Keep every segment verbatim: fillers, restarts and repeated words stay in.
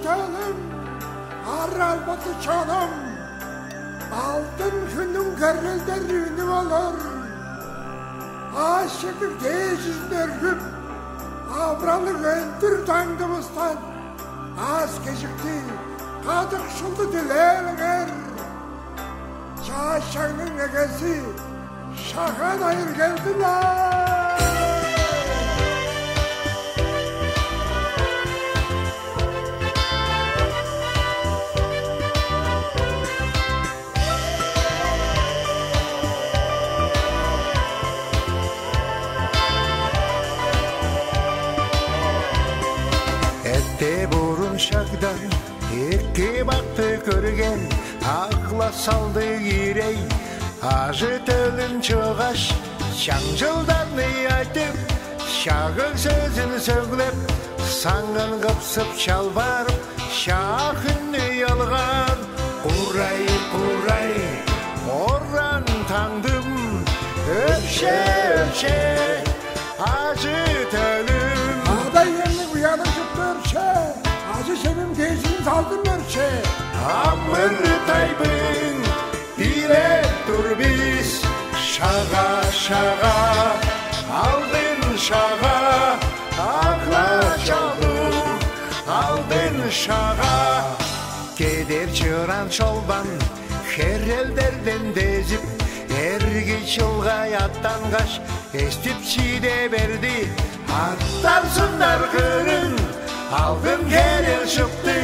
Чонум, ар-албаты чонум, алдын хүннүң херелдери үнүп олур. Аъш-чемниң дээжизин өргүп, авыралыг өндүр даңдывыстан аас-кежикти, кадыкшылды дилээлиңер. Чаашаңның эгези Шагаан-Айыр келди-ла! Эрте-бурун шагдан эки-бакты көрген ак-ла салдыг ирей, ажы-төлүн чыггаш, чаңчылдарны айтып, шагыг сөзүн сөглеп, саңын кыпсып чалбарып, шаа хүннү алган. Курай, курай, оран таңдым, өршээ, өршээ, ажы-төлүм. Ада-иемниң уянып чыпты, өршээ, ажы-чемим дээжизин салдым, өршээ. Амыр-тайбың дилеп тур бис, Шагаа, Шагаа, алдын Шагаа, ак-ла чолдуг алдын Шагаа. Кедер чыыран Шолбан херелдерден дезип, эрги чылгай аттангаш, эстип-чиде берди. Аттарзыннар кырын алдын херел шыпты.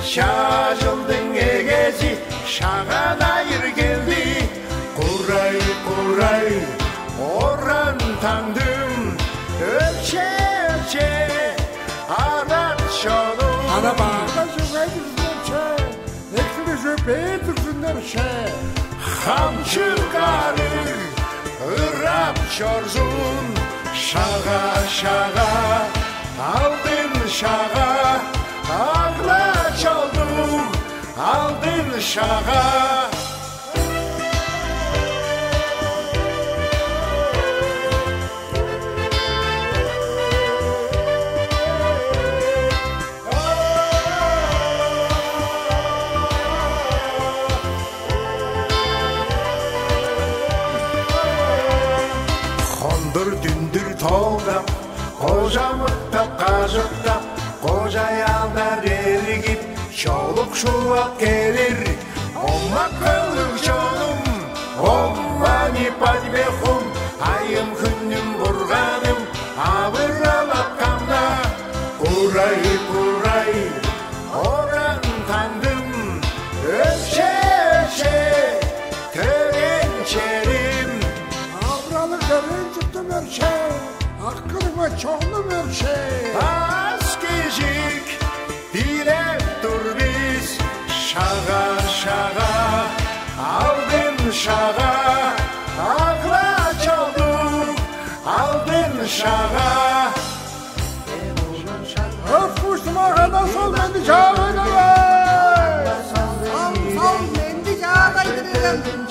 Чаа чылдың эгези Шагаан-Айыр келди. Курай, курай, оран таңдым, өршээ, өршээ, арат чолум. Ана баарга чугай турзун, өршээ, эксиде чүве бээр турзун, өршээ. Хамчык арыг ырап чорзун, Шагаа, Шагаа, алдын Шагаа, ак-ла чолдуг алдын Шагаа. Хондур-дүндүр тоолдап, кожамыктап, кажыктап, кожаяалдар эргип, чолук шулап келир. Омак-кылдыг чонум, Ом мани падме хум, айым хүннүм, бурганым, авыралап камна. Курай, курай, оран таңдым, өршээ, өршээ, төрээн черим. Авыралыг төрээн чуртум, өршээ, акырма чонум, өршээ. Аас-кежик дилеп тур бис, Шагаа, Шагаа, алдын Шагаа, ак-ла чолдуг алдын Шагаа. Ап-куштума хана сол менди чаагай берген. Сол, сол менди чаагай берген.